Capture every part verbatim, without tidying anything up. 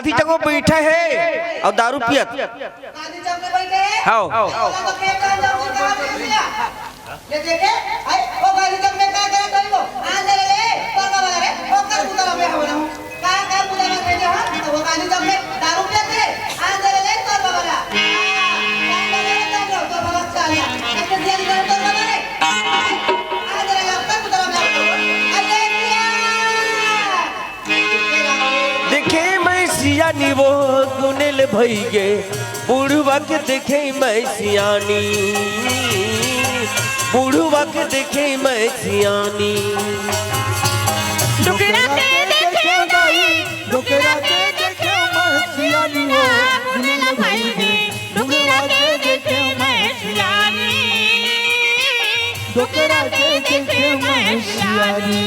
गांधी चौक में बैठे हे अउ दारू पियत। गांधी चौक में बैठे हे? हाव। ओला तो खेत में जाओ, कहाँ बैठ गया? ये देखे, आई, वो गांधी चौक में का करत होई वो? आ, ले, ले, ले, तोर बाबा रे, वो कर बुतरा में हो रहा हूँ। का, का बुतरा में भेजे हो? तो वो गांधी चौक में दारू पियत हे। आ, ले, ले, ले, तोर बाबा रे। आ, ले, ले, ले, तोर बाबा रे। एक तो दिया निकाल तोर बाबा रे। आ, ले, ले, ले, कर बुतरा में हो रहा हूँ। अरे, दिया। देखे मैं सियानी वो गुनेल भई गे, बुढ़वा के देखे मैं सियानी, बुढ़वा के देखे मैं सियानी। डुकरा के देखे भाई, डुकरा के देखे मैं सियानी वो गुनेल भई गे, डुकरा के देखे मैं सियानी। डोकरा के देखे मैं सियानी।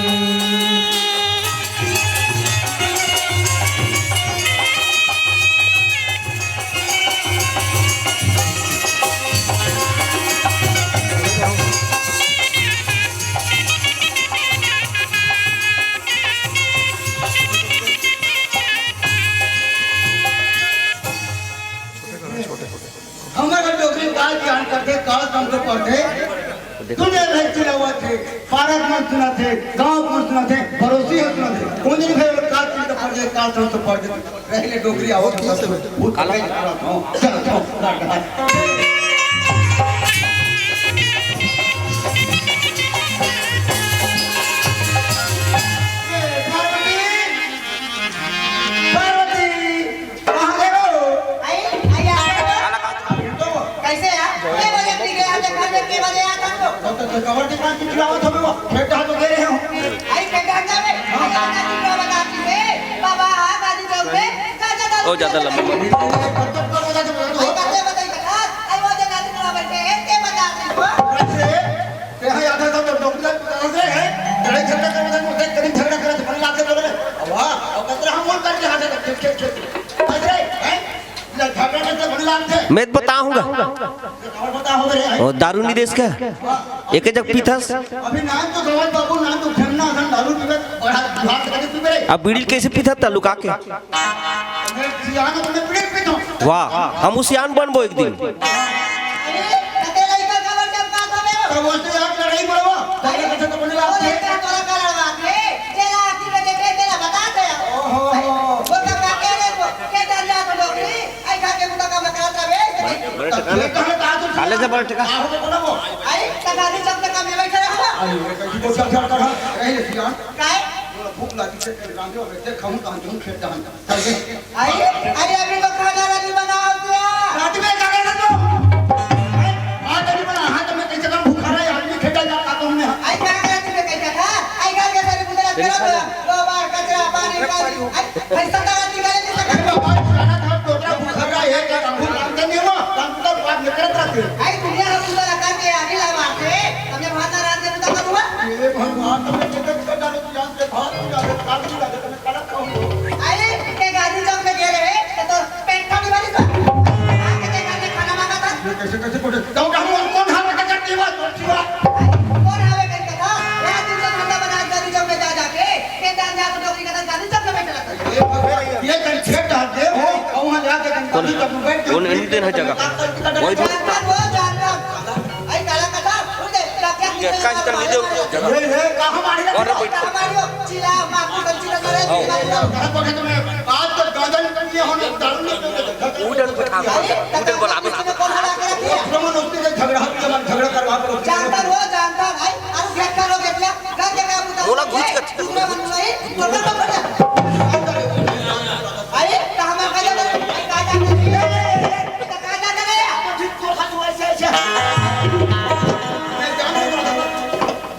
हमर डोकरी का ज्ञान करथे, का संत पढ़थे, दुनिया भर चिल्लावत हे, पारक मन सुनत हे, गांव मन सुनत हे, पड़ोसी ह सुनत हे, कोन दिन भर का चिंता पड़ जाए, का संत पढ़ जाए, रह ले डोकरी आवत हे, भूत काला काला हो, चल, चल, चल, चल। पार्वती, पार्वती, कहाँ गए हो? आई, आई, आ गए हो। कैसे यार? के बजे पी गया? देखा दे, के बजे आता तो? तो, तो, तो कवर के पास चिल्लावत हो बे, खेत हाथ में गए हो। आई, खेत हाथ में? हाँ। आई, आना चिल्ला बता दी है। बाबा, हाँ, गांधी चौक में, चाचा का ओ, ज्यादा लंबा मत। कब तक कब बता दो, बता दो। आई, कैसे बताई कथा? आई, वो जो गांधी चौक बैठे हैं, के बता दी वो? कैसे? तेहा याद है तो डॉक्टर कहाँ से है? लड़ाई झगड़ा कर, मतलब, देख, कभी झगड़ा करे तो बड़ी बात है, बोले, वाह, और कतरा हम बोल करके हाथ है, खेत, खेत, खेत। अरे, हैं? ले, झगड़ा करके बड़ी बात है। मैं बताऊंगा। और बताओ रे, हैं? और दारू नहीं देस का? एक जग पीथस। अभी नाम तो गवाई बाबू, नाम तो झरना, हम दारू पीवे, बड़ा विभाग से कभी पीवे रे। अब बीड़ी कैसे पीथस ता लुका के? मैं सियान, तो मैं बीड़ी पीता हूँ। वाह, हम सियान बनबो एक दिन। अरे, कते लइका काबर चमकात हवे? तब वो तो यार लड़ाई पड़वा। पहले कैसे तो बने बात है। तोरा का लड़वा के, तेरा आखिर में देखे, तेरा बता दे। ओहो। वो तो का कह रहे हो? के डर जा तो डोकरी? आई खा के मुंडा का मकरात रहे। बड़े, बड़े टका। ये कहने का तू काले से बड़े टका। आहो तो बोला वो। आई, तगारी जब तक हम ये बैठे रहो। आई, ये कहीं को क्या क्या कर रहा है? कहीं नहीं सियान। काय? थोड़ा भूख लगी से रांधे और देख हम कहाँ तुम खेत जान। आई, अरे अभी तो खाना नहीं बना हो गया। रात में क्या करना तू? हैं? आज नहीं बना, हाँ, तो मैं कैसे करूँ? भूखा रहा है, आदमी खेता जा, का तुमने? आई, क्या करती मैं कैसे था? आई, घर के सारे गुजरात करो तो, गोबर, कचरा, पानी, पानी। आई, पैसा तो रात निकाले नहीं सकते। अरे बाबा, पुराना था, टोकरा भूखा रहा है, क्या हम भूख मानते नहीं हो? हम तो बात निकलत रहते हैं। आई, दुनिया हम पूरा लगा के आगे ला मारते, हमने भात ना रात में पूरा करूँगा। ये भगवान, तुमने जगत का डालो, जान से भात नहीं डाले, काल नहीं डाले, अरे, के गांधी चौक में गए रहे, तो तोर पेट खाली वाली था। आके देखा, ने खाना मांगा था। ये कैसे, कैसे बोले? तो हम कौन हाथ रख कर दीवा, तो दीवा। कौन हावे कहीं का था? रात दिन से धंधा बना के गांधी चौक में जा जाके, के जान जा तो डोकरी का था, गांधी चौक में बैठा रहता है। ये, ये कहीं छेद डाल दे हो, और वहाँ जाके कहीं कौन गांधी चौक में बैठ के कौन एनी दिन है जगह? वही तो जानता वो, जानता। आई काला कथा, उठे, क्या, क्या ये किया? कांच कर लीजिए, जगह। ये, ये, कहाँ मारी? और बैठ। कहाँ मारी हो? चिल्ला, मार, मार, चिल्ला, चिल्ला, आओ। चिल्ला, चिल्ला। कहाँ पहुँचे तुमने? आज तो गाजन ये होने दारू नहीं पीते। उधर बैठा, उधर बोला, अभी। तुमने कौन हला के रखी है? तुम उसके से झगड़ा, झगड़ा करवा दो। जानता हो, जानता भाई, अरे क्या करोगे क्या? घर के काम उतारो। बोला, घुस कर। दूसरा बंद भाई, बोल कर पकड़। अरे, कहाँ मैं खा जाता? भाई, कहाँ जाता? तो कहाँ जाता रे? तो ठीक को हाथ हुआ ऐसे, ऐसे। मैं जान नहीं पाता।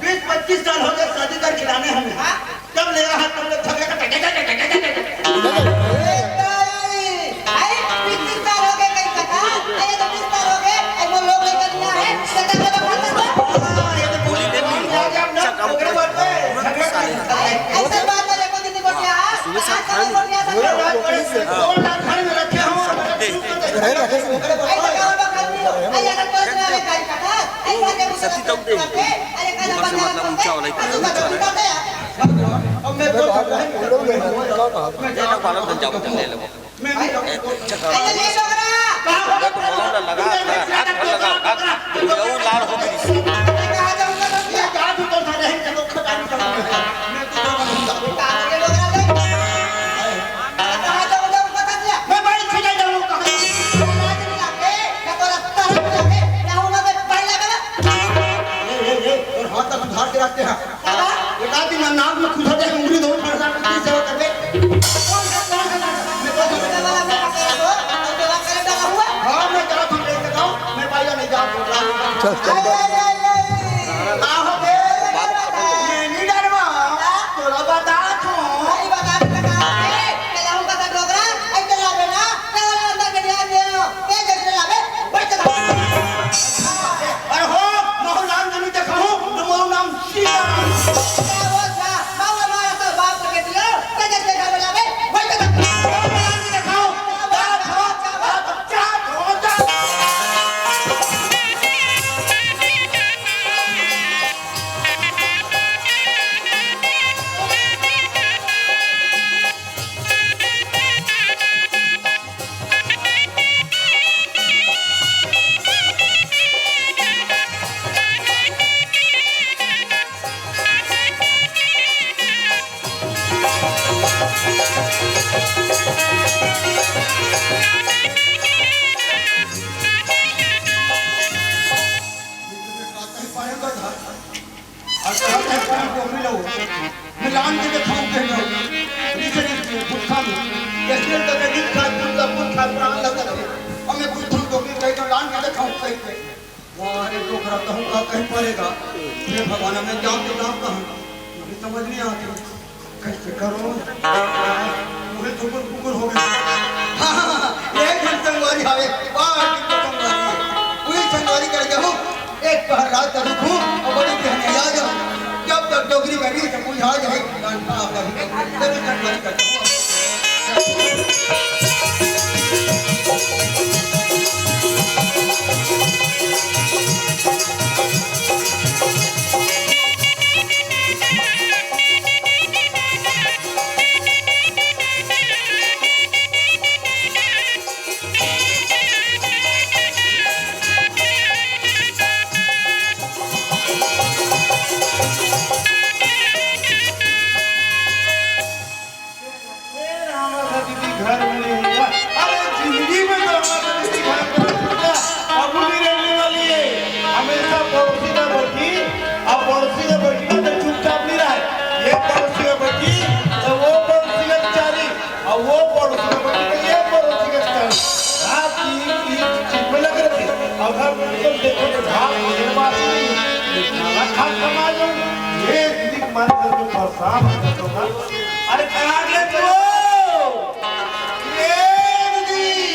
बीस पच्चीस साल हो गए शादी कर खिलाने हमें। हाँ? तब ले रहा, तब ले झगड़े का टक, टक, टक, टक, टक, टक। अरे तारी, आई, बीस, बीस साल हो गए कहीं कथा। अरे तो बीस साल हो गए, अरे वो लोग लेकर दिया है, सदा सदा खाता था। ये तो बोली नहीं, नहीं, नहीं, नहीं, झगड़े मत ले, झगड़े मत ले। आई, ऐसे बात में देखो कितनी बढ़िया है। सुबह से आज खाली। कौन ना घर में रखे हो? सती तक दे। ऊपर से मतलब ऊंचा वाला ही, ऊंचा वाला ही। ये ना पालन धन जाओ, ले लो। मैं नहीं जाऊँ। ए, अच्छा, अरे, ले डोकरा। कहाँ हो? मैं तो मलम ला लगा, हाथ भर लगा, हाथ। बुढ़ऊ लाल हो गई। मैं कहाँ जाऊँगा तो क्या? जा तू तो सारे हैं, चलो, खत्म करो। मैं तो डोकरा हूँ। कहाँ हो गया डोकरा ले? कहाँ जाऊँगा, पता नहीं। मैं बाइक से नहीं जाऊँ, कहाँ? मैं बाइक नहीं आते, मैं तो रास्ता नहीं आते, मैं हूँ ना, मैं पहले गया। ए, ए, ए, और हाथ तक उधार के रखते हैं। एक आध दिन नाक में खुसा जाए, उंगली दोनों फंसा के सेवा कर दे। कौन है, कौन है? मैं तो सेवा वाला, मैं पकड़ा दो, और सेवा करे डाला हुआ। हाँ, मैं जात हूँ, देख के जाओ, मैं पाइला नहीं जात हूँ। चल, चल, चल। आहो, दे, मैं नहीं डरवा, तोला बता तू। नहीं बता, बता, ए, मैं जाऊँ बता डोकरा, ऐसे लावे ना, सेवा वाला अंदर के ध्यान दे, ए, जैसे लावे, बैठ जा। अरे हो, मोहन राम जनी देखा हूँ, तो मोहन राम वाह रे डोकरा, कहूँ का कहीं पड़ेगा। हे भगवान, मैं जाऊँ तो जाऊँ कहाँ? मुझे समझ नहीं आती, कैसे करूँ? मुझे ठुकुर फुकुर हो गई। हाँ, हाँ, हाँ, एक घंटे संगवारी आवे, बाहर की तो संगवारी है। पूरी संगवारी कर जाऊँ, एक पहर रात का रुकूँ और बड़ी बहन आ जाऊँ। जब तक डोकरी बैठी है, सब कुछ आ जाए, गान पा, पा, जरूर संगवारी कर जाऊँ। फिर हमारा दीदी घर में नहीं है। अरे, जिंदगी में तो हमारा दीदी घर में नहीं है। अब भी रहने वाली है। हमेशा पड़ोसी का बैठी, अब पड़ोसी का बैठी ना तो चुपचाप नहीं रहे। ये पड़ोसी का बैठी, तो वो पड़ोसी का बेचारी, और वो पड़ोसी का बैठी, तो ये पड़ोसी का बेचारी। रात की, की चित में लग रहे थे। और घर में तो देखो तो भाग, ये बात नहीं। खाना खा, कमा लो। ये दीदी हमारे घर में परेशान है, तो अरे कहाँ गए तू? ये दीदी।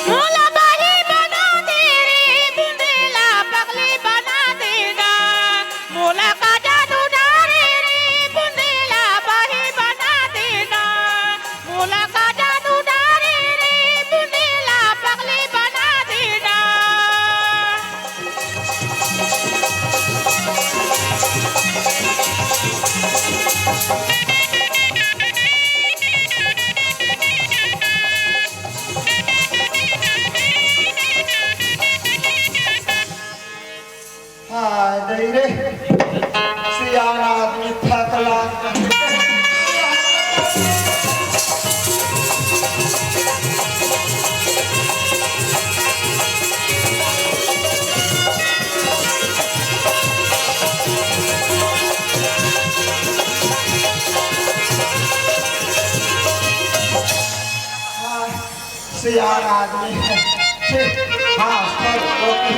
मोला बाही बना दे रे, बुंदेला पगली बना दे ना। मोला का जादू डारे रे, बुंदेला बाही बना दे ना। मोला का जादू डारे रे, बुंदेला पगली बना दे ना। हाय दई रे, सियान आदमी थकला। आदमी हे। छी, हाँ, सर, वो की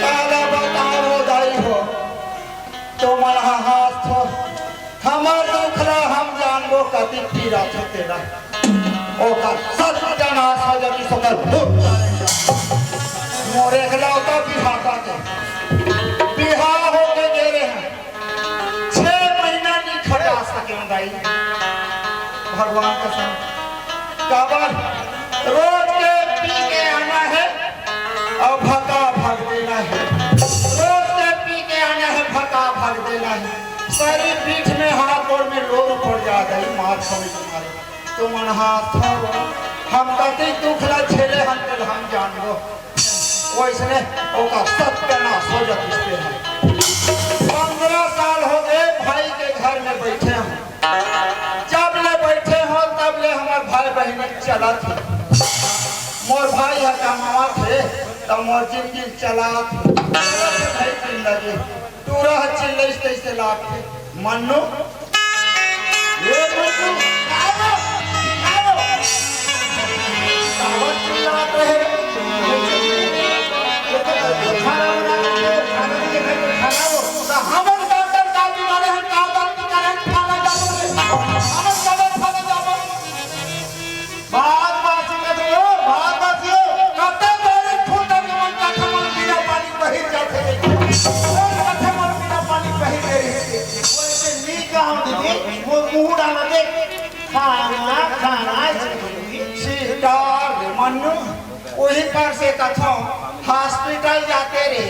काला बताओ दाई हो, तुमन हा हाथ हो, हमर दुख ला हम जानबो, कति पीरा थे तेला। ओकर सत्यानाश हो जाती, सोकर भूत। मोर एकलौता बिहाता के बिहाव होके गे रहे हैं। छह महीना नहीं खटा सके दाई, भगवान कसम। काबर? रोज के पी के आना है और भका भग देना है। रोज के पी के आना है, भका भग देना है। शरीर पीठ में, हाथ गोड़ में लोर पड़ जाता है, मार समझ तुम्हारे। तुमन हाथ हो, हम कति दुख ला झेले हन, तेल हम जानबो। वैसने ओकर सत्यानाश हो जात हे। पन्द्रह साल हो गए भाई के घर में बैठे हन। जब ले बैठे हो, तब ले हमर भाई बहिनी चलत हे। मोर भाई ह कमावत हे, त मोर जिंदगी चलत हे। चलत हे भाई जिंदगी। टूरा ह चिल्लइस तइसे लागथे। मन्नू, ए मन्नू, आयो, आयो। काबर चिल्लात रहे? खाना बना, खाना नहीं है, खाना हो। त हमन का कर, का बीमारी है, का बात करन, खाना जाबो रे। हमन का बात खाना जाबो। भात बासी कथे हो, भात बासी हो। कते तोरी फूटा के मन कथे मन बिना पानी बहिर जाथे। कथे मन बिना पानी बहिर गे रहिथे। वैसे नी कहूँ दीदी, मोर मुंह डाला दे। खाना, खाना, सीतार रे मन्नू, वही पर से कथो, हॉस्पिटल जाते रे।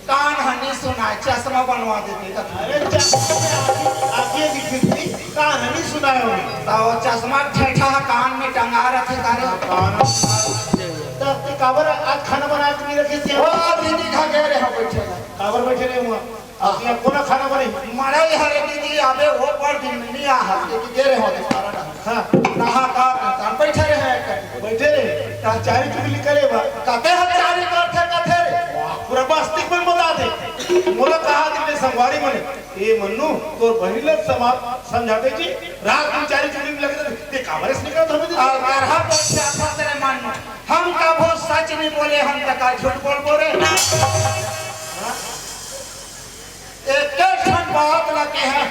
कान ह नी सुनाय, चश्मा बनवा देते त। अरे चश्मा में आँखी, आँखी दिखती, कान ह नी सुनाय हो। त वो चश्मा ठेठा ह कान में टंगा रखे का रे। कान। त ते काबर आज खाना बना के नहीं रखे थे? वो दीदी घर गए रहे, बैठे रहे। काबर बैठे रहे हुआ? हाँ। अब यहाँ कोना खाना बने? मरे हरे दीदी, अबे वो पर दिन में नहीं आ, हंस के गिरे हो दे सारा ना। हाँ। नहा का, बैठे रहे। बैठे रहे, त चारी चुगली करे बा। कते ह चारी करथे कथे रे? वाह, पूरा बस्ती मन बता दे। मोला कहा दिले संगवारी मने, "ए मन्नू, तोर बहिनी ल समाज समझाते जी, रात दिन चारी चुगली में लगे रहते, ते काबर ऐसे निकलत हमें दीदी?" आ, करहा तो अच्छा तेरे मन्नू। हम कभो सच नहीं बोले, हम त का झूठ बोलबो रे। हाँ? एक एक ठन बात ला के है,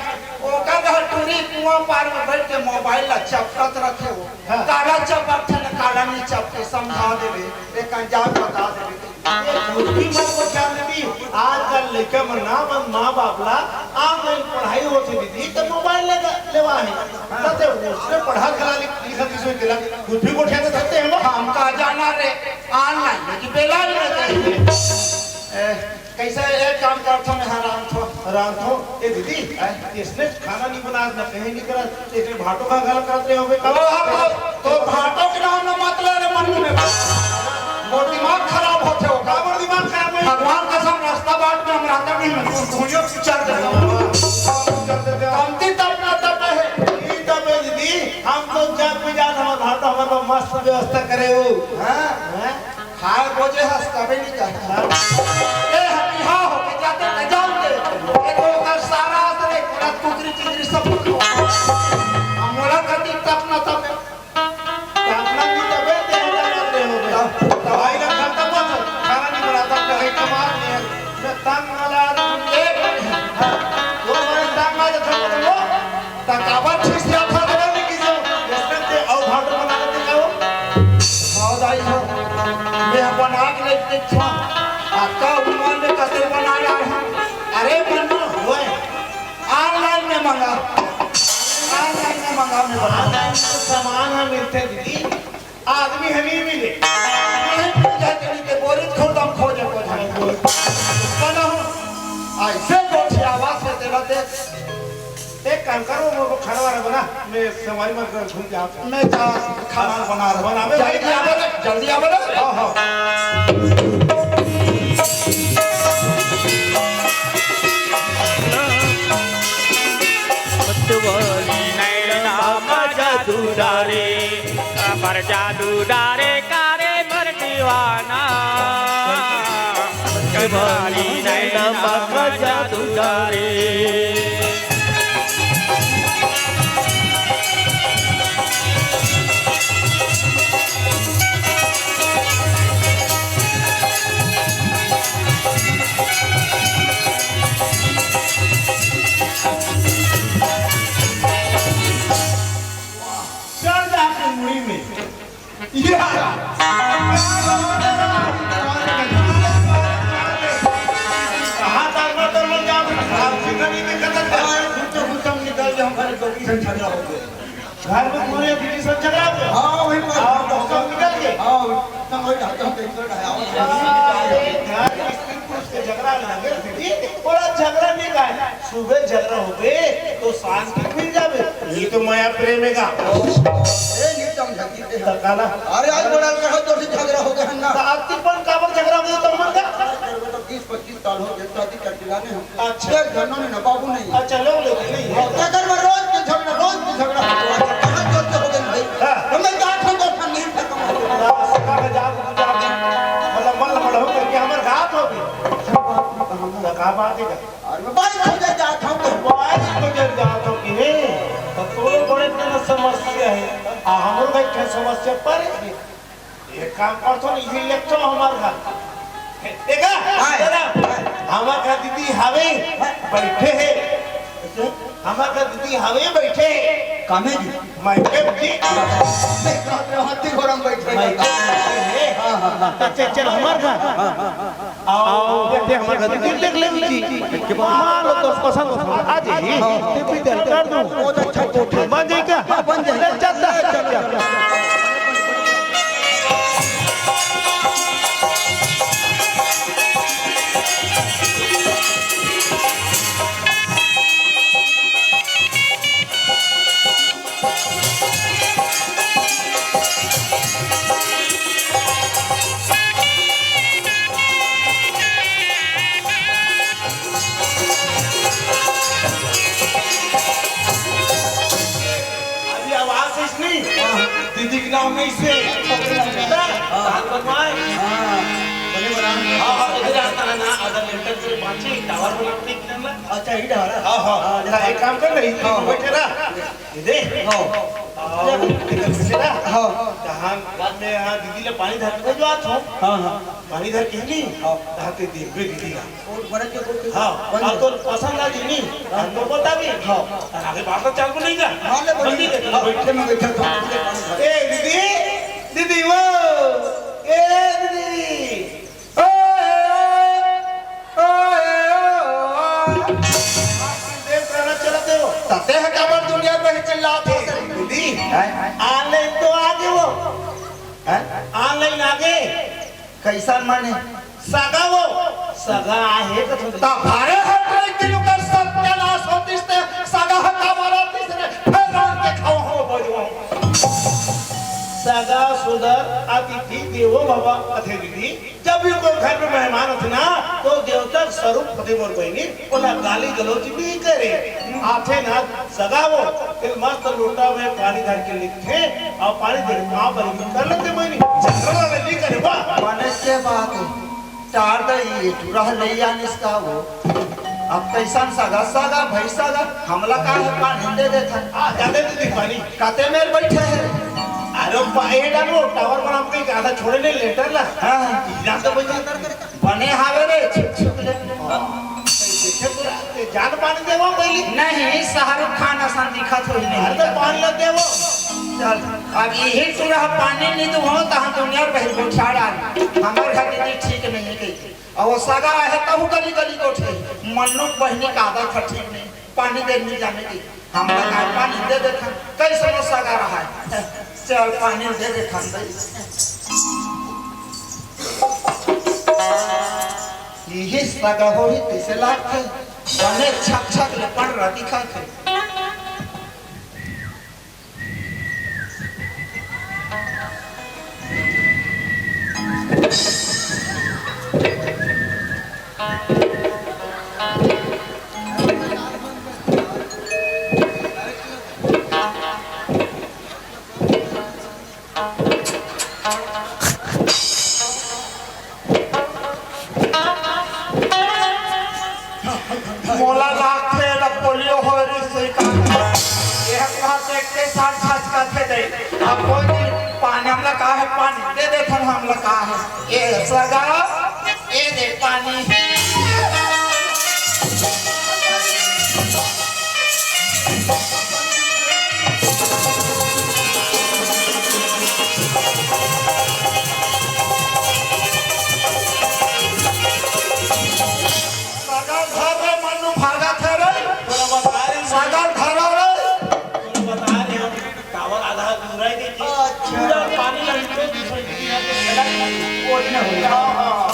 ओकर घर टूरी कुआं पार में बैठ के मोबाइल ला चपकत रखे हो। हाँ। काला चपकथे न काला नहीं चपके, समझा देबे, एक अंजाम बता देबे। ये झूठी मत बता दीदी, आजकल लइका मन ना मन माँ बाप ला ऑनलाइन पढ़ाई होथे दीदी, त मोबाइल ले लेवा है। हाँ। त ते उसने पढ़ा के ला लिख-, लिखत इसमें तेला कुछ भी गोठिया के सकते हैं ना। हम का जाना रे, ऑनलाइन में कि बेला में जाइए। ए, कैसे एक काम करथो, मैं हरान थो। हरान थो? ए दीदी, हैं? इसने खाना नहीं बना, न कहीं नहीं करा, इसने भाटो का गल करत रहे होगे। ओ, हाँ, तो, तो भाटो के नाम न मत ले रे मन में। मोर दिमाग खराब होथे हो। काबर दिमाग खराब होही? भगवान कसम, रास्ता बाट में हम रहता नहीं, मैं तू भूलियो कि चल देता। चल देता। कमती तप ना तप है। ई तप है दीदी, हम तो जब भी जात हमारे भाटो हमारे पास मस्त व्यवस्था करे हो। हाँ? हैं? खाए बोझे हस तबे नहीं कहे। ए, हम यहाँ होके जाते न जान दे। ए, तो ओकर सारा असर है, पूरा कुकरी चिकरी सब कुछ। हम मोला कति तप न तप। तप न भी तबे ते हम जान दे हो गए। तब, तब। भाई लोग खत्म मत हो। खाना नहीं बना, तब तक एक कमाल नहीं है। मैं तंग वाला आदमी। एक, हाँ, वो हमारे तंग आ जाता है, वो त काबर ठीक से आप खा लेबे नहीं किसे? इसमें ते अउ भाटो बना लेते का हो? हाँ दाई हो, मैं बना के ले देखो। आपका उम्र में कते बना रहा है? अरे मन्नू, होए, ऑनलाइन में मंगा, ऑनलाइन में मंगा, मैं बना। ऑनलाइन में तो सामान ह मिलथे दीदी, आदमी ह नहीं मिले। नहीं मिल जाते, नहीं ते बोरित खुर्दम खोजे को जाए। बना हूँ, ऐसे गोठियावा से देला दे। एक काम करो, वो, वो खाना वाना बना, मैं संगवारी मन कर घूम के आता हूँ। मैं जा, खाना बना रहा हूँ। बना, मैं जल्दी भाई आवे रे, जल्दी आवे रे। हाँ, हाँ। पतवारी नैना मा जादू डारे, पर जादू डारे कारे मर दीवाना। पतवारी नैना मा जादू डारे। घर में पूरे बीवी से झगड़ा हो गया। हाँ, वही पर और मौसम निकल गए। हाँ, ना वही ढांचा, वही ढांचा। अरे, घर में स्त्री पुरुष के झगड़ा लगे, दीदी, बड़ा झगड़ा नहीं रहा है। सुबह झगड़ा हो गए, तो शांति मिल जावे। ये तो माया प्रेम है का? ए, नहीं समझा, दीदी। तो काला? अरे, आज बड़ा कहा तो से झगड़ा हो गया ना। तो आपकी पण काबर झगड़ा हो गया, तो मन का? तो बीस पच्चीस साल हो गए, शादी कर दिलाने हम। अच्छा। एक घरनो नहीं ना, बाबू नहीं। अच्छा, लोग लेते नहीं है। हाँ, क्या कर, मैं रोज के झगड़ा, रोज के झगड़ा। कहाँ जोर से हो गए भाई? हाँ। तो मैं क्या था, तो था, नहीं था, कहाँ से? ना, सका में जाओ, जाओ। मतलब, मन लमड़ हो करके हमारे घात हो गई। तो कहाँ बात है? अरे, मैं बाइक खोजे जाता हूँ। बाइक खोजे जाता हूँ कि नहीं? तो तोरे बड़े इतना समस्या है। आ, हमरो का एक ठे समस्या पर है। एक काम करथो ना, इही लेगथो हमार घर। देखा? हाँ। तेरा, हाँ। हमार घर दीदी हवे, हाँ। बैठे हे। कैसे? हमार घर दीदी हवे, बैठे हे। कामे जी? मैं के जी? मैं कहत रहे, हाथी घोड़ा में बैठे मैं हैं। के जी हे। हाँ, हाँ, हाँ। तो चल, चल, हमार घर। हाँ, हाँ, हाँ। आओ, आओ, देखते हमार घर दीदी देख ले जी। मान लो तो पसंद हो, आ जाइए। हाँ। टिप्पी दे, कर दूँ। बहुत अच्छा कोट है। बन जाए क्या? हाँ, बन जाए। ले, चल, चल, चल, चल। अभी आवाज है इसमें? हाँ। दीदी के नाम में इसे। हाँ। धान बनवाए। हाँ। बने बना। हाँ, हाँ, इधर आता है ना, अगर लेंटर से पाछे टावर बना के निकलना। अच्छा, ये डाला। हाँ, हाँ। हाँ, ना, एक काम कर ना, इधर हाँ, बैठे रहा। हाँ। दीदी। हाँ। आओ, इधर बैठे रहा। हाँ। धान में यहाँ दीदी ले पानी धर के भेजवा तो। हाँ, हाँ। पानी धर के नहीं? हाँ। धाते देबे दीदी ला। और बरत के कोई हाँ, बन अब तो पसंद आ गई नहीं? हाँ। हम तो बता भी। हाँ। और आगे बात तो चालू नहीं जा। हाँ, ले, बंदी बोलिए। के हाँ, बैठे में बैठा था। ए, दीदी, दीदी वो, ए, दीदी। ओए, ओए, ओए, ओए। देख, गाना चलाते हो। तते है काबर दुनिया में चिल्लात हो, दीदी? हैं? Online तो आगे वो। हैं? Online आगे। कैसन माने? सगा वो, सगा आहे कथो। त भारे हट रे, कि ओकर सत्यानाश होतिस ते सगा ह काबर आतिस रे, फेर रात के खाओ हो बजवाओ। सगा सुदर अतिथि देवो भव कथे दीदी। जब भी कोई घर में मेहमान आथे ना, तो देवता के स्वरूप होथे मोर बहिनी, ओला गाली गलौज नहीं करे। आथे ना, सगा वो, फिर मस्त लोटा में पानी धर के लिखथे, अउ पानी धर के पाँव पर कर लेथे बहिनी। झगड़ा वाला नहीं करे, वाह। बने के बात है। टार दे, ये टूरा ले आनिस का वो। अब कैसन सगा, सगा, भाई सगा, हमला का है पानी दे देथन। आ, जाते दीदी पानी। कते मेर बैठे है। अरे, पा-, ए डालो, टावर पर हमको एक आधा छोड़े नहीं, लेटर ला। हाँ। इधर तो बैठा कर, कर। बने हावे रे, छिप छिप ले। हाँ। कैसे पूरा, ते जान पानी देवा पहली। नहीं, शाहरुख खान असन दिखत होही नहीं। अरे तो पानी ला देवो। चल, अब यही टूरा पानी नहीं दुहो, तो हम दुनिया पहले गोठियाड़ा। हमार घर दीदी ठीक नहीं है कही। अब वो सगा है, तहु गली गली गोठे। मन्नू बहिनी का आदत है ठीक नहीं। पानी दे नहीं जाने की। हम लगा पानी दे देथन, कैसनो सगा रहा है। चल पानी दे देथन दई। यही सगा होही तैसे लागथे, बने छक छक ले पंडरा दिखाथे। मोला लागथे एला पोलियो होय रहिस, सुई काट। एह कहा देख के साथ साथ कथे दे। अब कोई दिन पानी हमला का है, पानी दे देथन हमला का है। ए सगा, ए दे पानी। सगा धर रे, मन्नू भागत हे रे। तोला बता रहे हैं। सगा धर रे। तोला बता रहे हैं। हाँ, हाँ, हाँ।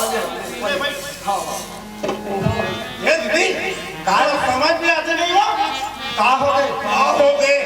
ले भाई। हाँ, हाँ। ये दीदी, का समझ में आते नहीं हो? का हो गए? का हो गए?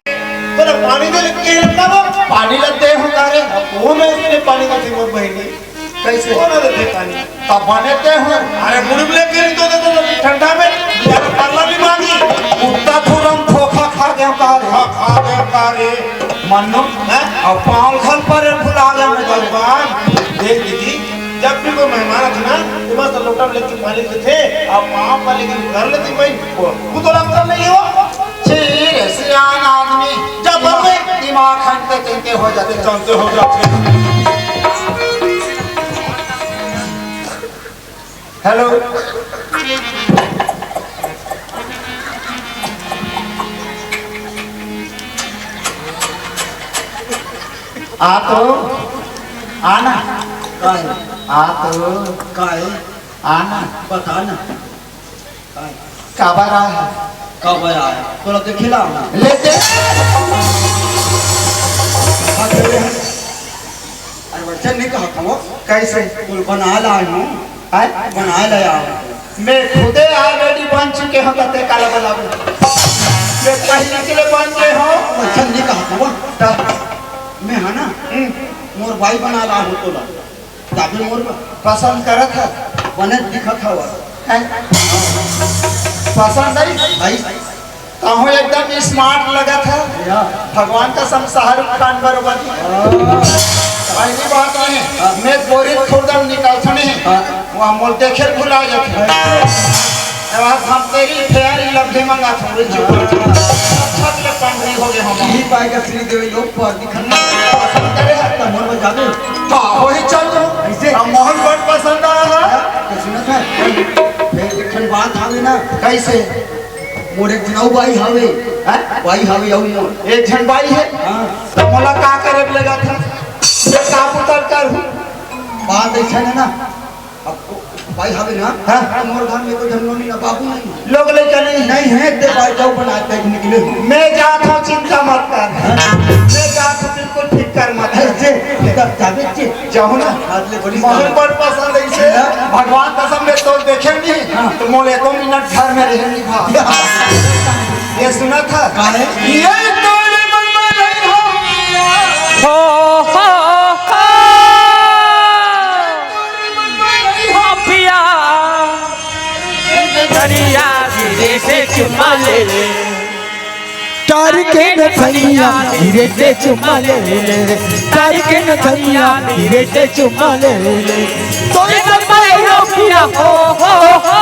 तोला पानी दे लेके ये लड़का वो पानी लगते हो का रे? वो मैं इसने पानी का जरूरत बहिनी। कैसे? वो ना देते पानी। तब बने ते हो। अरे मुड़ी में लेके नहीं तो देते तो ठंडा में। यार पल्ला नहीं मांगी। कुत्ता थोड़ा खोखा खा गया का रे? हाँ, खा गया का रे? मन्नू, हैं? अब पाँव घर पर भुला गया मैं भगवान। देख दीदी, जब भी कोई मेहमान आथे ना, तो बस लोटा में लेके पानी देथे, अउ पाँव पर लेके घर लेथे भाई। वो तो लगता नहीं हो। छी रे, सियान आदमी। जब बम्बई दिमाग हटते तंते हो जाते, तंते हो जाते। हेलो। आ तो, आ ना। काय? आ तो। काय? आ ना। बता ना। काय? काबर आय? काबर आय? तोला देखे ला आना। ले दे। हाँ, दे दे। अरे वैसे नहीं कहा था वो। कैसे? बोल, बना ला आय हूँ। आय? बना ला आय हूँ। मैं खुदे already बन चुके हूँ, कते काला बना। मैं पहले के लिए बन गए हूँ। वैसे नहीं कहा था वो। ता- मैं है ना, हम्म। मोर बाई बना ला हूँ तोला। जाबे मोर बर। पसंद करत ह? बने दिखत हवस। हैं? पसंद आई? आई। कहूँ एकदम smart लगत ह। या। भगवान कसम शाहरुख खान बरोबर। हाँ। पहली बात नहीं, हाँ। मैं बोरी खुर्दम निकलथने। हाँ। वहाँ मोल देखे भुला जाते। हाँ। अब हम तेरी फेयर लवली मंगा था, वो जो हाँ। छत ले पंडरी हो गए हम। यही पाए का श्री देवी लोग पर दिखा। पसंद करे है। तो मोर में जादू। का होही चल तो। ऐसे? अब मोहन बड़ पसंद आया है। हाँ, तो सुनत है। फिर एक ठन बात हावे ना। कैसे? मोर एक झन अउ बाई हावे। हैं? बाई हावे अउ मोर। एक झन बाई है? हाँ। तो मोला का करे लगत ह? ये का पुतर कर हूँ? बात ऐसा है ना। अब बाई हावे ना। हाँ। तो मोर घर में कोई झन नोनी ना बाबू नहीं है। लोग लइका नहीं है। नहीं है, ते बाई जाओ बना के निकले हो। मैं जात हूँ, चिंता मत कर। हाँ। मैं जात हूँ, बिल्कुल फिक्र मत कर। ऐसे, तब जाबे चे। जाहूँ ना। आज ले बड़ी मोहन बड़ पसंद है इसे। हाँ। भगवान कसम मैं तो देखे नहीं, हाँ। तो मोले दो मिनट घर में रहे नहीं भा। ये सुना था? का है? ये तोरे मन में नहीं हो। हो, हो, हो। हो पिया, दरिया गिरे से चुमा ले ले। तार के नथनिया गिरे से चुमा ले ले। तार के नथनिया गिरे से चुमा ले ले। तोरे तन पर रखिया, हो, हो, हो।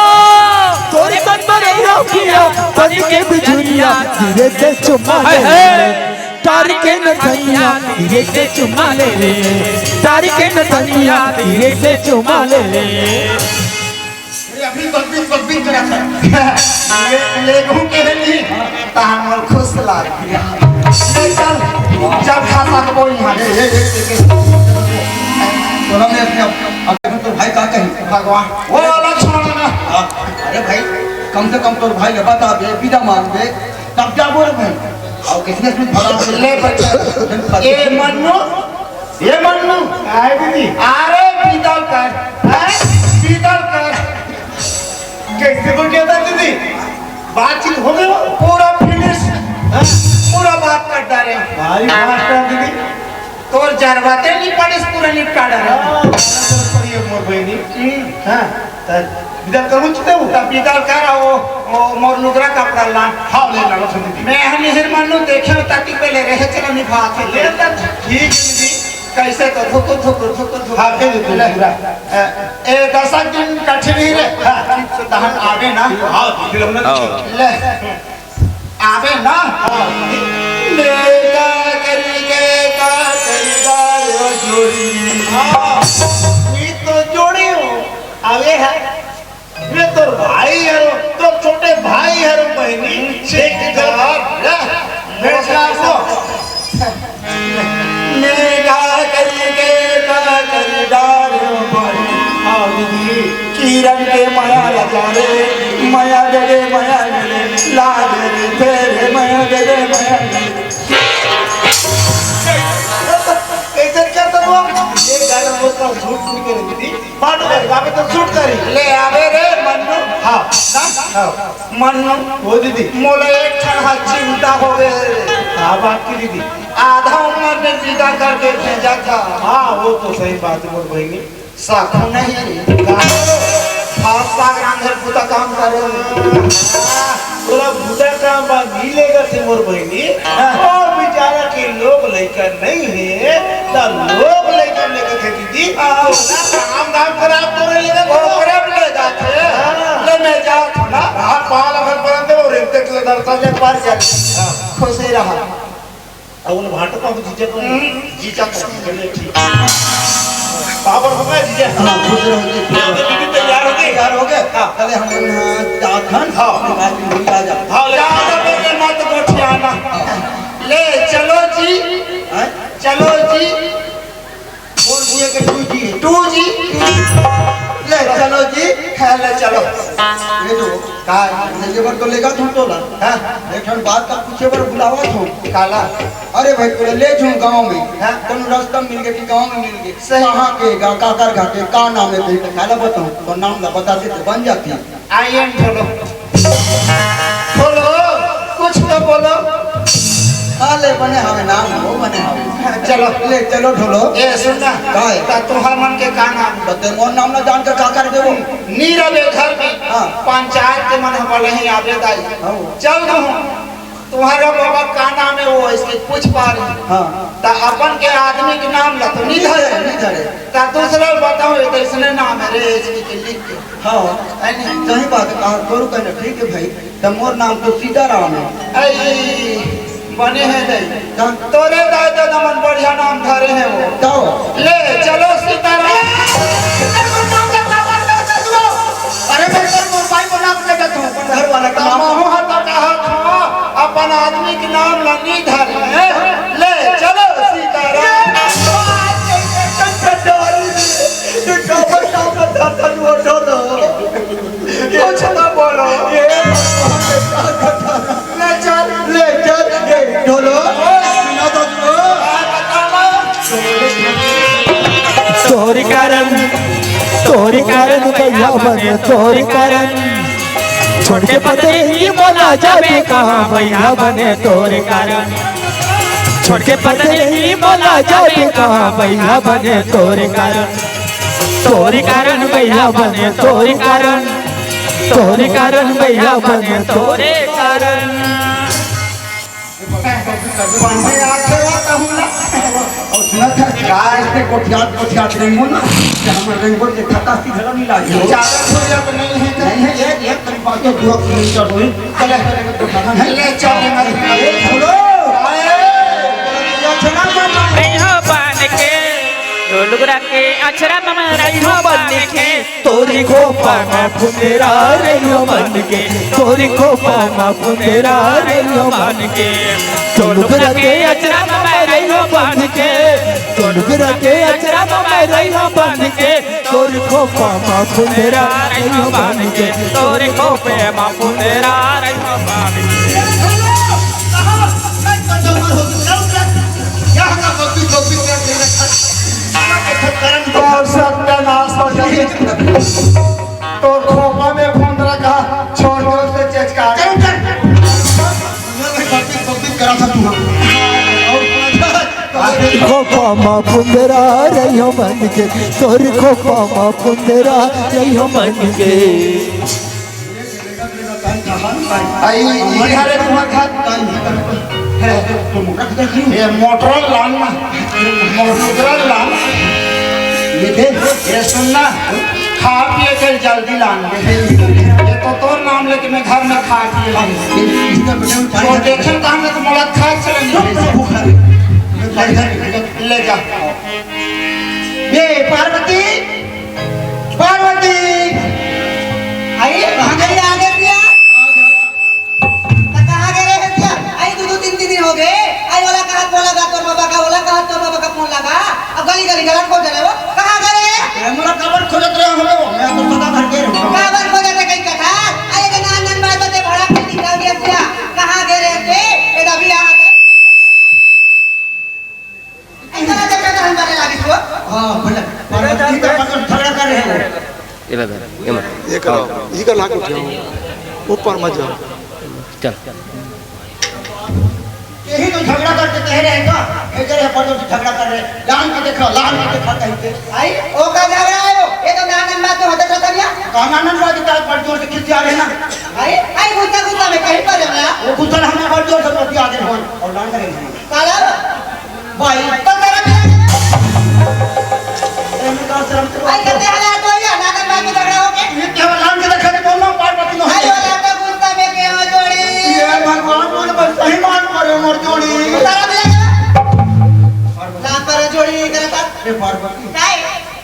तोरे तन पर रखिया, तन के बिजुरिया गिरे से चुमा ले ले। तार के नथनिया गिरे से चुमा ले ले। तार के नथनिया गिरे से चुमा ले ले। अरे अभी बकबीस, बकबीस करा था। ले, ले कहूँ के नहीं, तहां मोर खुश लाग। ले चल, चल खा सकबो यहाँ। ए, ए, ए, ए, ए। बोला मैं अपने, अपने तो भाई का कहीं? भगवान, वो अलग छोड़ो ना। हाँ, अरे भाई, कम से कम तोर भाई ये बता दे, विदा मांग दे, तब क्या बोल रहे हैं? और किसने इसमें भला ले बच्चा। ए मन्नू, ए मन्नू। आए दीदी। अरे पीतल कर, हैं? पीतल कर। कैसे बोल गया था दीदी? बातचीत हो गई वो? पूरा फिनिश। हाँ? पूरा बात कर डाले। भाई मास्टर दीदी। तोर जरवाते नहीं पड़े, पूरा निपटा डाले। हाँ, बढ़िया मोर बहनी। हम्म। हाँ। त बिदल करूँ चिते हूँ। त बिदल कर वो, वो मोर लुगरा कपड़ा ला। हाँ, ले ला, लो, दीदी। मैं हम हिर मानू देखे ताकि पहले रहे चला निभा के। ले ला, ठीक है दीदी। कैसे तो धुकुर, धुकुर, धुकुर, धुकुर। हाँ, दे दे, दे दे। ए, ए, दसक दिन कठिन ही रे। हाँ। तो तहन आवे ना। हाँ, फिर हम लोग हाँ। ले। आवे ना। हाँ। ले का करी के का करी गा रे जोड़ी। हाँ। ये तो जोड़ी हो। आवे है। मैं तोर भाई हरो, तोर छोटे भाई हरो बहनी, देख जवाब, ले, बेटा को। मैं का करी के का करी डार बहनी, किरण के माया लगा रे, माया दे दे, माया दे दे, ला दे रे, तेरे माया दे दे, माया दे दे। कैसे करता वो? ये गाना तो सूट नहीं करे दीदी, बात कर, बाबे तो सूट करी। ले आवे रे मन्नू। हाँ। हाँ। हाँ। मन्नू। वो दीदी। मोला एक ठन हा चिंता हो गए। हाँ, बात की दीदी। आधा उम्र में विदा करके भेजा था। हाँ, वो तो सही बात है मोर बहिनी। साखू नहीं रे। का? फाक फाक रांधे पुता काम करे। तोला बुता काम बा नी लेगा से मोर बहिनी। हाँ। और बेचारा के लोग लइका नहीं है, त लोग लइका लेगा थे दीदी। हाँ। तोला काम धाम खराब करे लेगा तो ओकरे में ले जाथे। हाँ। ले मैं जात हूँ ना। हाँ, पाल अगर परन दे और एक तक ले दर्शन ले पर जा। हाँ। खुशी रहा। अब उन भाटो का जीजा को, हम्म। जीजा को, चलिए ठीक। पापड़ हो गया जीजा? हाँ, खुश रहो जी, खुश रहो। दीदी तैयार हो गई? तैयार हो गए? हाँ। चले हम लोग यहाँ जात हन, हाँ। अपनी बात में आ जा। हाँ, ले। ज्यादा बेटे मत गोठियाना। ले चलो जी। हैं? चलो जी। बोल भैया के टू जी। टू जी। ले चलो जी। हाँ, ले चलो। ये जो का? ये बर तो लेगा तू टोला। हाँ। एक ठन बात का पूछे बर बुलावा तू। काला? अरे भाई, तोला ले जाऊं गांव में। हाँ। कोनो रास्ता मिल गए कि गांव में मिल गए? सही। कहाँ के गा, काकर घर के, का नाम है तेरे? काला बताऊं, तो नाम ला बताते तो बन जाती। I am ढोलो। ढोलो, कुछ तो बोलो। हाँ, ले बने हवे नाम, वो बने हवे। चलो। ले चलो ढोलो। ए, सुन ना। का है? ता तुहर मन के का नाम? बते मोर नाम ना जान के का कर देबो? नी रवे घर में। हाँ। पंचायत के मन हमर नहीं आवे दाई। हाँ। चल दूँ। तुम्हारा बाबा का नाम है, वो इसके पूछ पा रही। हाँ। ता अपन के आदमी के नाम ला तो नहीं धरे। नहीं धरे। ता दूसरा बताओ, ये तो इसने नाम है रे, इसके के लिख के। हाँ। है नहीं? सही बात है, कहा करू कहना, ठीक है भाई, तो मोर नाम तो सीताराम है। ऐ, बने है नहीं। हाँ। तोरे दादा दमन बढ़िया नाम धरे हैं वो। तो? ले, चलो सीताराम। अरे मैं तो मोर भाई को नाम ले देता हूँ, अपन घर वाला का नाम। महू हा तो कहा था, अपन आदमी के नाम ला नी धरे हैं। ले, चलो सीताराम। कुछ ना बोलो। ये ले चल, ले चल, ये ढोलो। तोहरी कारण, तोहरी कारण भैया बने, तोहरी कारण। छोड़ के पतरी मोला जाबे कहाँ भैया बने, तोहरी कारण। छोड़ के पतरी मोला जाबे कहाँ भैया बने, तोहरी कारण। तोहरी कारण भैया बने, तोहरी कारण। तोहरी कारण भैया बने, तोहरी कारण। पंडे आखे हो कहूँ ना। और सुना था, गाय से कोठियात, कोठियात रेंगो ना, कि हम रेंगो के खता सीधा नहीं लागे। चादर छोड़िया तो नहीं है, नहीं है, एक, एक करीब बात तो दो किलोमीटर होई। चले, चले, तो कहाँ है? ले, चले, मत अरे, बोलो। आए, ये चला, चला। रहियो बन के, ढोलुगरा के अचरा में रहियो बन के। तोरी खोपा मा फुंदेरा रहियो बन के, तोरी खोपा मा फुंदेरा रहियो बन के। तोलुक रखे अचरा मा रहियो बन के, तोलुक रखे अचरा मा रहियो बन के। तोरी खोपा मा फुंदेरा रहियो बन के, तोरी खोपे मा फुंदेरा रहियो बन के। और सत्यानाश हो जाए। तोर खोपा में फुंदरा का छोड़ दे, उससे चेचका। चल, चल। मैं भी गलती, गलती करा था तू। खोपा मा फुंदरा रहियो बन के, तोर खोपा मा फुंदरा रहियो बन के। आई, इधर है तुम्हारा घर। ये मोटर लान ना, मोटर लान। ये दे, ये सुन ना, खा पिए के जल्दी लान। ये तो तोर नाम लेके मैं घर में खा पिए लान। वो देखे काम में तो मुलाकात चलेंगे। ले जा। ये पार्वती, पार्वती। आई, कहाँ गई आगे पिया? त कहाँ गे रहे हस? आई दू दू तीन तीन दिन हो गे। आई ओला कहत मोला गा तोर बाबा का, ओला कहत तोर बाबा का फोन लगा। अब गली गली गलन खोज रहे हो, कहाँ गे रहे? ए, मोला काबर खोजत रहे हो? मैं तो सदा घर के रहूँ। काबर खोजत रहे कहीं कथा? आई के नान नान बात बाते भड़क के निकाल दिया पूरा। कहाँ गे रहे थे? ए दबिया। ऐसा ना देखा था हम बारे लागिस वो। हाँ, भले। ये करो, ये कर लाख उठाओ, ऊपर मत जाओ। चल। यही तो झगड़ा करके कह रहे हैं का? ये कह रहे हैं, "परसों से झगड़ा कर रहे हैं, लान के देखो, लान के देखो," कहीं पे। आई, ओ का झगड़ा है वो? ये तो नानन बात में होते रहता भैया। कहाँ नानन बात है? आज बड़ जोर से खिसिया रहे ना। आई, आई, गुस्सा, गुस्सा में कहीं पर झगड़ा। वो गुस्सा ना, हमें बड़ जोर से बतिया दे भगवान, और लान करेंगे। काला भाई, तो तेरा भी आ गया। एमे का शर्म करो। आई, कहते हैं, "अरे, तो ये नानन बात में झगड़ा हो गया।" ये क्या लान के देखा रे, दोनों पार्वती नो। आई, वाला तो गुस्सा में के हो जोड़ी। ये भगवान, मोर बस सही मान पड़े, मोर जोड़ी। तेरा भी आ गया। लान पर जोड़ी, तेरा साथ। ए पार्वती। काय?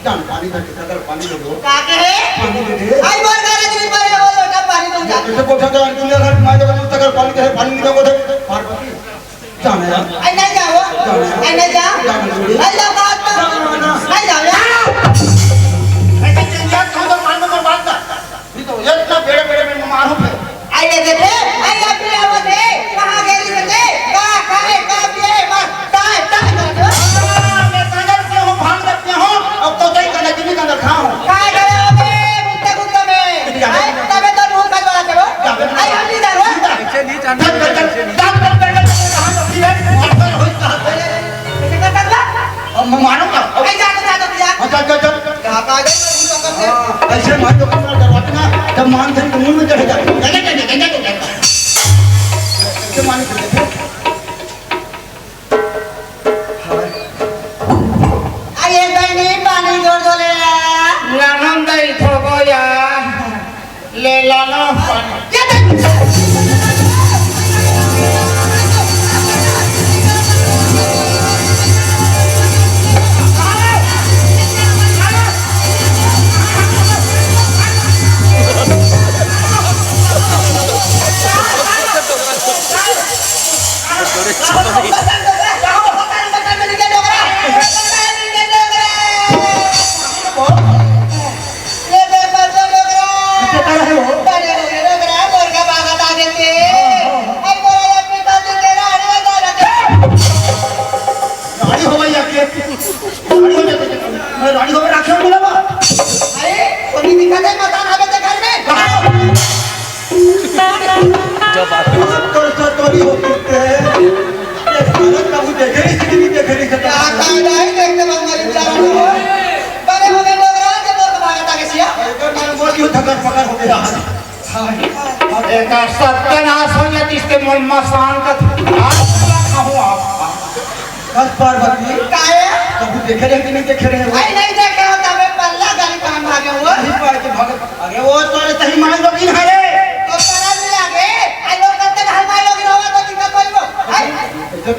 जान पानी धर के, तकर पानी दे दो। का के है? पानी दे दे। आई, मोर घर में पड़े हो, लोटा पानी दूंगा। जैसे कोठा का अंकुल यार, मैं जब तकर पानी दे, पानी नहीं दूंगा, पार्वती। जाने यार। आई नहीं जाओ। जाने यार। आई नहीं जाओ। जाने यार। आई जाओ बात तो। ना, ना, ना। नहीं जाओ यार। ऐसे चिंता कौन तो मालूम में बात ना। नहीं तो इतना बेड़े बेड़े में मारूं फिर। आई ये देखे, आई आप भी आवत है। कहाँ गेली से दे? का खाए, का पिए, बस टाए, टाए कर दो। हाँ, मैं गांजा पिया हूँ, भांग पिया हूँ, अब तो कहीं गांजा भी गांजा खाऊं। काय करे हो बे, गुत्ते गुत्ते में। आई, तबे तो नूर का जोड़ा थे वो। जाबे ना। आई हम नहीं जा रहे। ऐसे नहीं जाना। चल, चल, चल। ऐसे कर सकता? अब मैं मारूंगा। अब ए, जा तो, जा तो, जा। हाँ, चल, चल, चल। क्या बात है, मैं भी तो करते। हाँ, ऐसे मार दो, कमरा डरवाते ना, जब मान धन के मुंह में चढ़ जाए। चले, चले, चले, चले। ऐसे मार के देखो। अरे बहनी, पानी जोर जोर ले आ। लानन दई थोगो या। ले लाना पानी। ये बेटा बच्चा डोकरा। ये बेटा है वो। बड़े हो गए डोकरा, मोर का बागा ताकत के। हाँ, हाँ, हाँ। आई बोला, ये पिता जी तेरा अरे दादा के। रानी हो गई आके। रानी हो गई। मैं रानी हो गई, राखी बोला बा। अरे, कोई दिखा दे, मकान आ गए घर में। हाँ। जब बात कर तो तोरी हो सकते हैं। ये भारत का वो देखे नहीं, किसी भी देखे नहीं सकता। क्या कायदा है, देखते बंगाली बेचारा को। बड़े हो गए डोकरा, जब तो तुम्हारा ताकत सिया। अरे, मैं बोल क्यों थकर पकर हो गया। हाँ। अरे, का सत्यानाश हो गया, जिसके मन में शांत। आज क्या कहूँ आप? बस पार्वती। काहे? कभी देखे रहे कि नहीं देखे रहे हो? भाई, नहीं देखे हो, तबे पल्ला गाड़ी कहाँ भागे हो? नहीं पाए के भागत। अरे वो तो अरे सही माई लोगिन है रे। तो परा नहीं लागे। आई लोग करते घर माई लोगिन होगा तो दिक्कत होई वो। आई? जब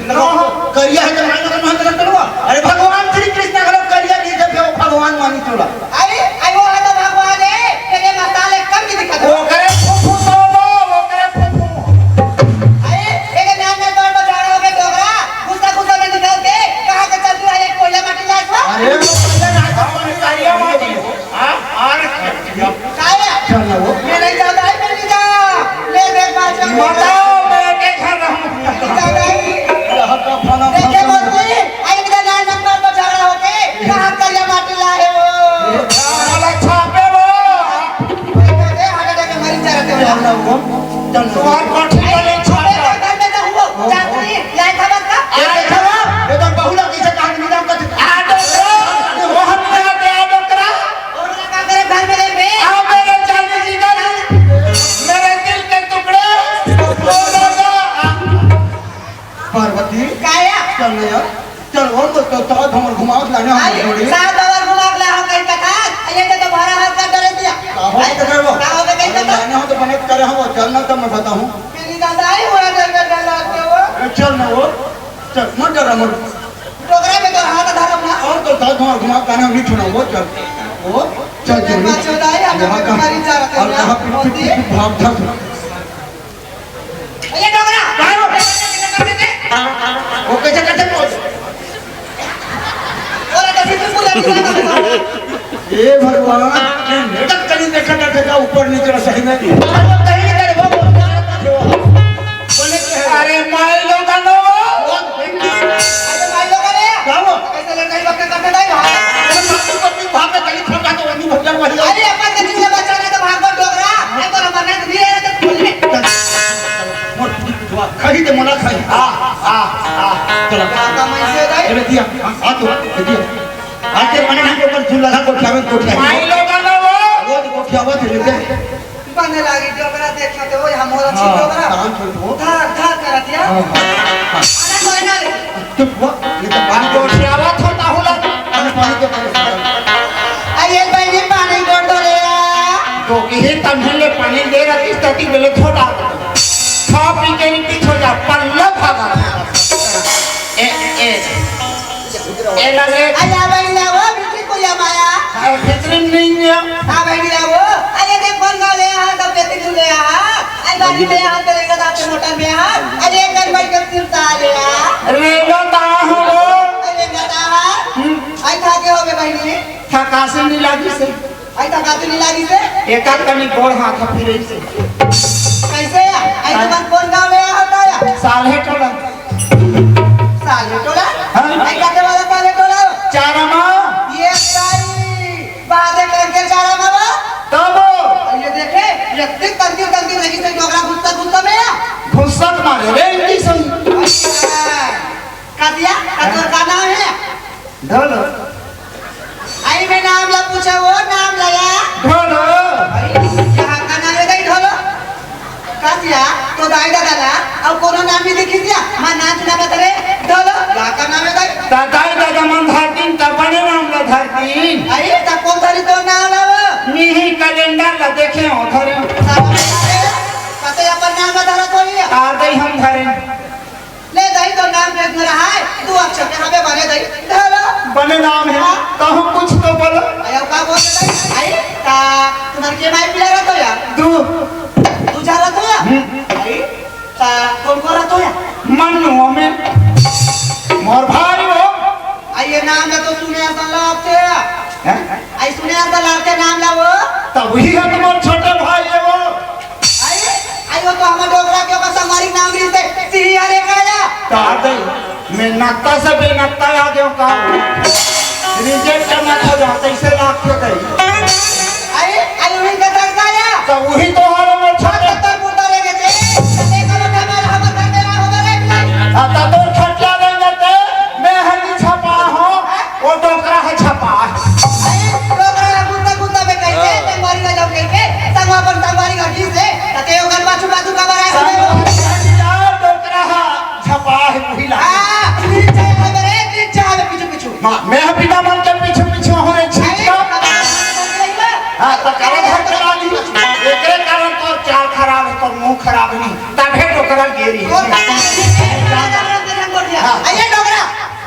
करिया है तो माई लोगिन महंत लगते हुआ। अरे भगवान श्री कृष्ण का लोग करिया नहीं जब वो भगवान मानी चोला। अरे, आई वो है तो भगवान है, तेरे मसाले कम नहीं दिखा दो। वो करे फुफू तो वो, वो करे फुफू। अरे, एक नाम में तोड़ पर झाड़ा हो गए डोकरा, गुस्सा गुस्सा में निकल के, कहाँ के चल तू है, एक कोयला माटी लाश हो? अरे, वो कोयला ना, करिया माटी। हाँ, और काया? चल ना वो। मैं नहीं जाता है, मैं नहीं जा। ले देख बात कर। बताओ, मैं के घर रहूँ? नहीं जाता है। यहाँ का फला देखे फला। मौसी, आई इधर नाम नंबर पर झगड़ा होके, कहाँ करिया माटी लाए हो? वाला छापे वो। देखो, दे, हाथ लगा के मरी जा रहे हो। चल ना वो। चल ना वो। तुम्हारे कोठी का नहीं छापा। घर में तो हुआ, जाती, लाए था बस का? ये देखो, ये तो बहुला कैसे कहानी मिला कर। आ डोकरा, वो हम यहाँ पे आ डोकरा। और का करे घर में रह बे? आ मेरे जाने जिगर, मेरे दिल के टुकड़े, ओ राजा। पार्वती, काया? चल ना यार, चल, वो तो, तो, तो भंवर घुमावत लाने हम अरे, जोड़ी। साहब भंवर घुमावत ला हो कहीं कथा, ये तो तुम्हारा हाथ का डरे दिया। का हो तो करबो? का हो तो कहीं अरे, कथा? लाने हो तो बने करे हो, चल ना तब मैं बताऊँ। मेरी दादा आई हुआ डर, डर, डर, डर, डर, वो। अरे, चल ना वो, चल, मत डरा, मत। डोकरा में तो हाथ धरम ना। और तो, तो भंवर घुमावत लाने हम नहीं छोड़ा, वो चल, वो चल, चल, चल। बच्चों दाई, हम यहाँ लोग का, तुम्हारी चाहते और हैं, कहाँ होती है? पिट, पिट, पिट, भाग, भाग। ये डोकरा, बाहर हो। वो कैसे करते बोल? और तो फिर तुमको लग गया। हे भगवान, ये मेढक तनी देखा ना देखा ऊपर नीचे सही में। अरे वो कहीं नहीं करे, वो बोल रहा है। बोले कि अरे माई लोगन हो। अरे माई लोगन है। क्या हुआ? कैसे लड़का ही बक्का करते नहीं भाग। अरे माई को अपनी भाग में कहीं फंसा तो वहीं भग जा, वहीं। अरे अपन के जिंदा बचाना हाँ, हाँ, तो, देखिए। आज के मने ना के ऊपर झूल लगा, गोठियावे, गोठियावे। माई लोगन हो। रोज गोठियावत हे, लेके। बने लागी डोकरा, देखा तो, ओए, हम हो रहा हाँ, डोकरा। काम छोड़ दो। धार, धार करत या। हाँ, हाँ, हाँ। अरे, कोई ना रे। चुप हुआ, ये तो पानी गोठियावत हो, ताहू लग। अरे, पानी दे, पानी दे। अरे, भाई, ये पानी गोड़ दो रे यार। तो किहे तम्हे ले पानी दे रहा, इस तती बेले छोटा। खा पी के रिपीट हो जा, पल्ला भागा। ए, ए, ए, लगे। अरे, आ बहिनी, आ वो, भितरी कोरिया माया। अरे, भितरी नहीं है। आ बहिनी, आ वो। अरे, देख, कौन गाँव ले आहा, तब बेटी तू ले आहा। आई बारी ले आहा, तेरे का दाँत मोटा में आहा। अरे, एक घर बैठ के सिरता ले आ। अरे, बता हो। अरे, बता हा। हम्म। आई खा के हो गए बहिनी। थकासे नहीं लागी से। आई थकासे नहीं लागी से। एक आध कनी गोड़ हाथ फिरे से। कैसे या? आई हाँ। तुम्हार कौन गाँव ले आहा था या? साल्हे टोला। साल्हे टोला? हाँ। आई काटे वाला साल्हे टोला? चारामा। ये सही। बादे करके चारामा बा? तब? और ये देखे, ये इतनी तंती तंती लगी से डोकरा गुस्सा गुस्सा में या? गुस्सा मारे रे, इनकी सुन। अच्छा। का दिया? का तोर का नाम है? ढोलो। आई मैं नाम ला पूछा, वो नाम लाया। ढोलो। आई, यहाँ का नाम है दाई ढोलो? का दिया, तो दाई दादा ला, अब कोनो नाम नहीं दिखी दिया, मैं नाम सुना बता रे, ढोलो, यहाँ का नाम है दाई? ता दाई दादा मन धरतीन, ता बने नाम ला धरतीन। आई, ता कौन धरी तो नाम लावा? मिही कैलेंडर ला देखे हो धरे। साला बता रे, कते अपन नाम ला धरा तो ही। आ दाई हम धरे। ले दाई, तो नाम पे इतना रहा है, तू अक्षर के हमें बने दाई, धरो। बने नाम है, हाँ। कहूँ कुछ तो बोलो। अरे, का बोल दे दाई? आई, ता, तुम्हारे के माई पिला रहता हो यार? दू। तू जा रहता हो यार? हम्म। आई, ता, कौन कौन रहता हो यार? मन्नू हमें, मोर भाई हो। आई, ये नाम ना तो सुने ऐसा लागते हैं। हैं? आई, सुने ऐसा लागते नाम ना वो। तब वही है तुम्हारा छोटा भाई है वो। आई, आई वो तो हमर डोकरा के ओकर संगवारी के नाम रहिस हे, सिही हरे काया। का दे, मैं नत्ता से बेनत्ता आ गयो का? रिजेक्ट मत हो जा, कैसे लाग के गई? आई, आई उही का दर्द आया। तो उही तो हर वो छोटे तत्तर मुर्दा ले गए थे। ते करो ना मार हमर घर में ना हो गए रे। आ, तो तोर खटिया ले गए थे, मैं हनी छपा हूँ। वो डोकरा है छपा। अरे, डोकरा है, गुंदा, गुंदा में कहीं के, संगवारी ना जाओ कहीं के, संगवा पर संगवारी का घीस है, तते यो गन बाजू, बाजू का बड़ा है, हमें वो संगवारी का डोकरा है, छपा है, वही ला। हाँ, नीचे है मेरे, नीचे है पीछे, पीछे। हाँ, मैं बिना मन के पीछे, पीछे हूँ रे, अरे, छींचका। हाँ, तो कारण है खराब नहीं। एकरे कारण तो चाल खराब है, तो मुंह खराब नहीं। तभे डोकरा गेरी। हाँ। अरे डोकरा,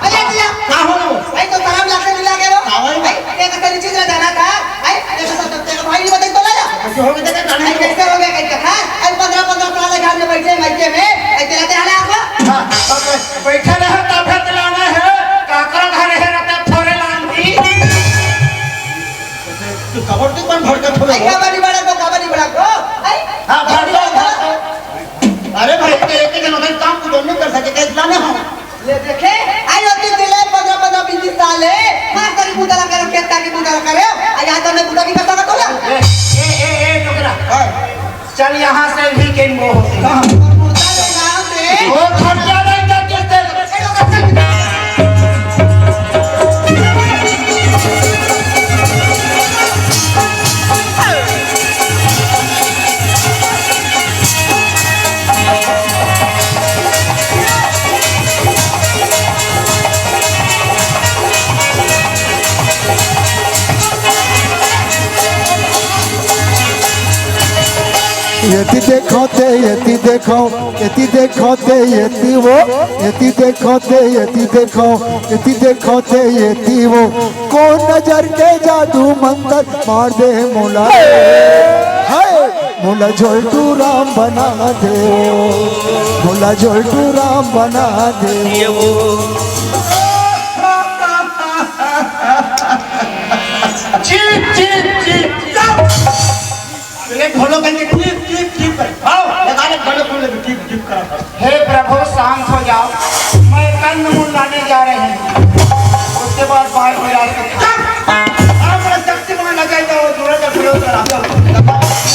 अरे भैया। का हो? भाई तो शर्म लगते नहीं लगे वो। का हो? भाई, एक तेरी चीज ना जाना था। भाई, एक तो सब तेरे भाई नहीं बताई तो ला जा। जो हो गया, जाने भाई, दो। कैसे हो गया, कैसे? हाँ? अरे पन्द्रह, पन्द्रह साल घर में बैठे, मइके में। अरे तेरा ध्यान है आपको? हाँ, तो बैठे रहे, तभे तो लाना है। काकरा घर है, रहता थोड़े लान दी। तू कबर तू कौन भड़कत हो? आई कबड्डी बड़ा को, कबड्डी बड़ा को। आई हाँ, भड़को, भड़को। अरे भाई, तो एक ही जन होता है, काम को दोनों कर सके, कैसे लाने हो? ले देखे, आई होती दिले पन्द्रह, पन्द्रह, बीस, बीस साल है। मास्टर की बुतला करो, खेत का की बुतला करे। आई आज हमने बुतला की कसम तोला। ए, ए, ए, ए, डोकरा। हाँ। चल यहाँ से भी के वो होते हैं। हाँ। और मुर्दा के नाम से। वो खटिया नहीं था, किस तरह? एती देखो ते, एती देखो, एती देखो ते, एती वो, एती देखो ते, एती देखो, एती देखो ते, एती वो। कौन नजर के जादू मंतर मार दे मोला। हाय, मोला झोलटू राम बना दे, मोला झोलटू राम बना दे। ये वो। चीप, चीप, चीप, चीप। ले ढोलक करके टीप, टीप, टीप कर। आओ, लगा ले ढोलक, ढोलक, टीप, टीप करा कर। हे प्रभु, शांत हो जाओ, मैं कंद मूल लाने जा रहे हैं, उसके बाद बाल विराट को। चुप! अरे, बड़ा शक्तिमान आ जाएगा, वो दूर का विरोध करा।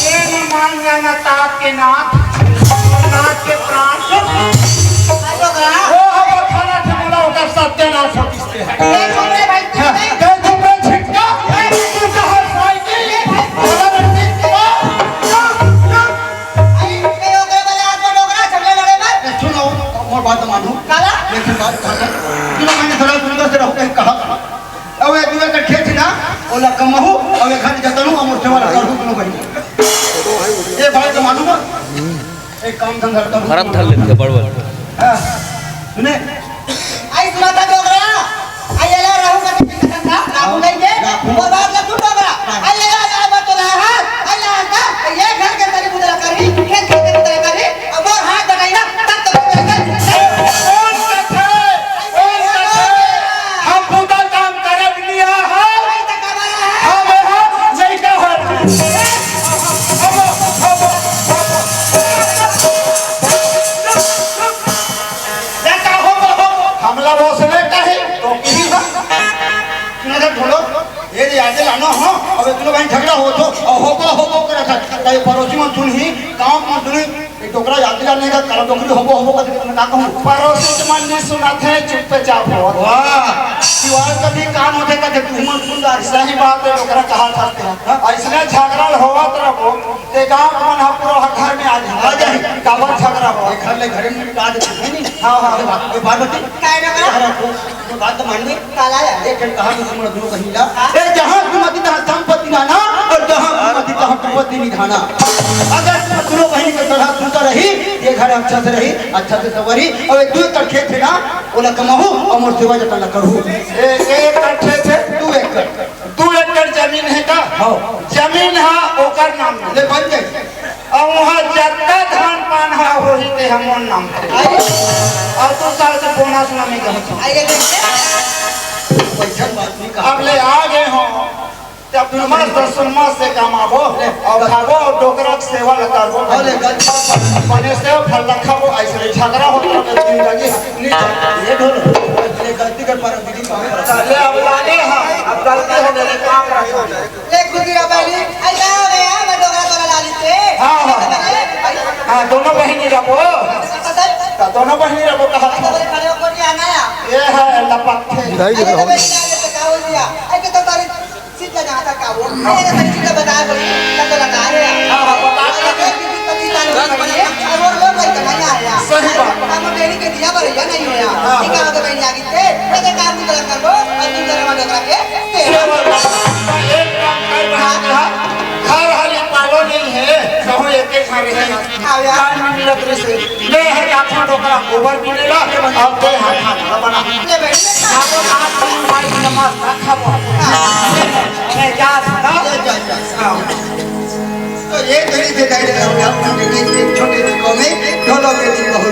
ये न मान जाना, तात के नाथ, नाथ के प्राण। वो हवा खाना ठिकाना होकर सत्यानाश होती। एक काम धंधा करता हूँ। भरत धर लेते हैं, बड़बड़। हाँ, सुने? आई सुना था डोकरा, आई एला रहू का चिंता था, राखू नहीं के, राखू। और बात ला सुन डोकरा, आई एला, आई बात तो रहा है, आई ला का, ये घर के तरी बुदरा करी, खेत के तरी बुदरा करी, अब मोर हाथ बटाई ना, तब तो कौन कथे? कौन कथे? हम बुरा काम करब निया है। हम यहाँ लइका हर। हमला बॉस ने कहे, तो की ना। सुना था ढोलो, ये रे याद लानो हो, अब इतने भाई झगड़ा हो तो, और होको, होको कर रखा, कई पड़ोसी मन सुन ही, गाँव मन सुन ही, ये डोकरा याद लाने का कल डोकरी होबो, होबो का, का कहूँ? पड़ोसी के मन नहीं सुना थे, चुप पे चाप हो। वाह, दीवार का भी कान होते का, तू मन सुन रहा। सही बात है, डोकरा कहा था। हाँ? ऐसने झगड़ा होवत रहो, ते गाँव के मन ह पूरा घर में आ जाए। आ जाए। काबर झगड़ा हो? ये घर ले घरे में निकाल देते हैं नहीं। हाँ, हाँ। ये बात, ये बात बता। काय ना करा? अरे, वो, वो बात तो मान ले। काला है। एक घंटा कहा तो तुम लोग कहीं ला। हाँ। ए, जहाँ सुमति तहाँ संपत्ति नाना और जहाँ सुमति तहाँ कुपति निधाना। अगर तुम दोनों बहन के तरह सुनता रही, ये घर अच्छा से रही, अच्छा से सवरी, और एक दो एकड़ खेत है ना, ओला कमाहू और मोर सेवा जतन ला करहू। एक एकड़ खेत है, दो एकड़। दू एकड़ जमीन हे का? हाँ। जमीन हा ओकर नाम में। ले बन गए। अउ उहाँ जतना धान पान हा होही ते हमन नाम से। अउ दू साल के बोनस ला मिल जाही। पैसा बात नहीं कहा। अब ले आ गए हो, तब मस्त सुन मस्त से कमाबो, अउ खाबो, अउ डोकरा के सेवा ला करबो। अरे गलती। बने से फल ला खाबो, ऐसे झगड़ा होता है जिंदगी। नहीं जाता। ये ढोल, ये गलती कर पर विधि काम कर। ले अब लागे हाँ, अब गलती हो गई, काम रखो। ले खुशी रह बहनी, आई का हो गया, मैं डोकरा तोरा लाली से। हाँ, हाँ। हाँ, दोनों बहनी रहो। तो दोनों बहनी रहो, कहा था। खड़े होकर नहीं आना है। ये है लपक थे। नहीं, नहीं, नहीं। आई के तो तारीफ सीधा जहाँ तक का वो। हाँ। मेरे से सीधा बताया बोली, तब तो लगा रहे हैं। हाँ, हाँ, बता रहे हैं। अरे, बीस पच्चीस साल हो गए हैं, और वो लोग भाई कमाई आ रहे हैं। सही बात। हम डेरी के दिया पर यह नहीं होया। हाँ। ठीक है, तो बहनी आ गई थे, मैं तो काम भी गलत कर दो, और तुम जरा मदद रखे। सेवा करना। एक काम कर रहा था, घर हरी पालो नहीं है, कहूँ एक एक घर है। हाँ यार। काम नहीं मिलत रहे से। ले है जाथन डोकरा गोबर मिलेला, अब ते हाथ हाथ बना। ले बैठ। खाबो हाथ में मार के मस्त खाबो। ले जा ना। ले जा, जा। हाँ। तो ये तेरी जगह है, हम अपने छोटे से गाँव में ढोलक के दिन बहुत